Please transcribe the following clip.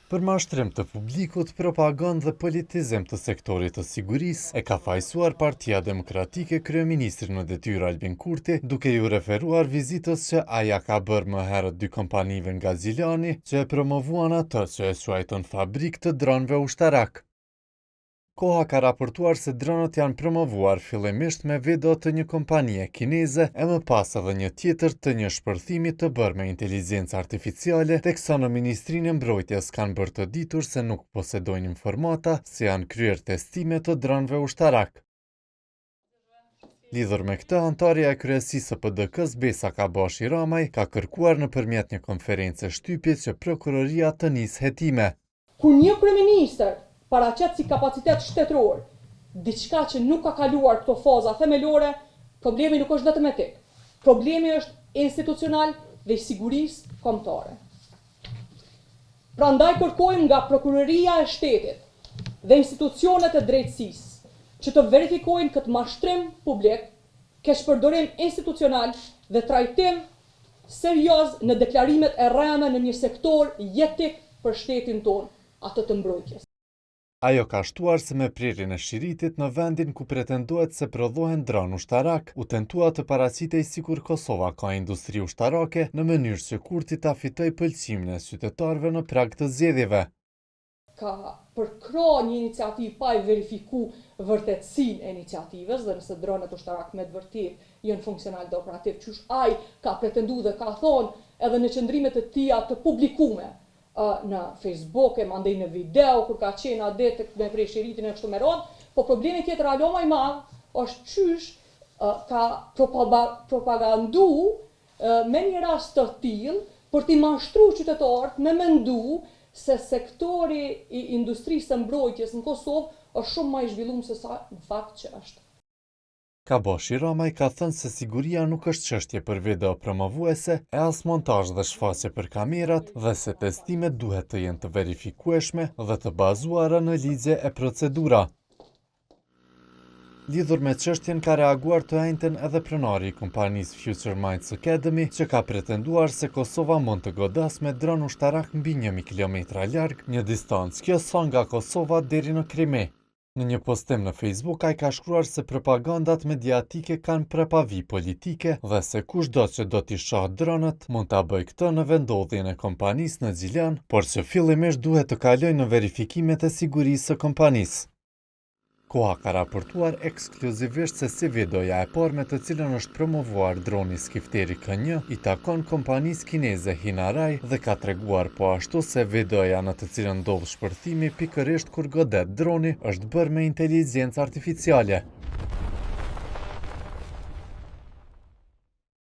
Për mashtrim të publikut, propagandë dhe politizim të sektorit të sigurisë, e ka fajësuar Partia Demokratike kryeministrin në detyrë Albin Kurti, duke iu referuar vizitës që ai ia ka bërë më herët dy kompanive nga Gjilani, që e promovuan atë që e quajtën fabrikë të dronëve ushtarakë. Koha ka raportuar se dronët janë promovuar fillimisht me video të një kompanie kineze e më pas edhe një tjetër të një shpërthimi të bërë me inteligjencë artificiale, teksa në Ministrinë e Mbrojtjes kanë bërë të ditur se nuk posedojnë informata se janë kryer testime të dronëve ushtarakë. Lidhur me këtë, anëtarja e kryesisë së PDK-së, Besa Kabashi Ramaj, ka kërkuar nëpërmjet një konference shtypi që prokuroria të nisë hetime. Kur një kryeministër paraqet si kapacitet shtetëror diçka që nuk ka kaluar këto faza themelore, problemi nuk është vetëm etik, problemi është institucional dhe i sigurisë kombëtare. Prandaj kërkojmë nga Prokuroria e Shtetit dhe institucionet e drejtësisë që të verifikojnë këtë mashtrim publik, keqpërdorim institucional dhe trajtim serioz në deklarimet e rreme në një sektor jetik për shtetin tonë, atë të mbrojtjes. Ajo ka shtuar se me prerjen e shiritit në vendin ku pretendohet se prodhohen dronë ushtarakë, u tentua të paraqitej sikur Kosova ka industri ushtarake në mënyrë që Kurti ta fitojë pëlqimin e qytetarëve në prag të zgjedhjeve. ka përkrah një iniciativë pa e verifiku vërtetësinë e iniciativës dhe nëse dronët ushtarak me të vërtetë janë funksional dhe operativ qysh ai ka pretendu dhe ka thonë edhe në qëndrimet e tija të publikume në Facebook e mandej në video kur ka qenë atë ditë me pre shiritin e kështu me radhë, po problemi tjetër hala ma i madh është qysh ka propagandu me një rast të tillë për t'i mashtru qytetarët me mendu se sektori i industrisë së mbrojtjes në Kosovë është shumë ma i zhvillum se sa në fakt që është. Kabashi Ramaj ka thënë se siguria nuk është çështje për video promovuese e as montazh dhe shfaqje për kamerat dhe se testimet duhet të jenë të verifikueshme dhe të bazuara në ligje e procedura. Lidhur me çështjen ka reaguar të enjten edhe pronari i kompanisë Future Minds Academy, që ka pretenduar se Kosova mund të godasë me dron ushtarak mbi 1000 kilometra larg, një distancë kjo sa nga Kosova deri në Krime. Në një postim në Facebook ai ka shkruar se propagandat mediatike kanë prapavijë politike dhe se kushdo që do t'i shohë dronët mund ta bëjë këtë në vendndodhjen e kompanisë në Gjilan, por që fillimisht duhet të kalojë në verifikimet e sigurisë së kompanisë. Koha ka raportuar ekskluzivisht se si videoja e parë me të cilën është promovuar droni Skifteri K1 i takon kompanisë kineze Hinaray dhe ka treguar po ashtu se videoja në të cilën ndodh shpërthimi pikërisht kur godet droni është bërë me inteligjencë artificiale.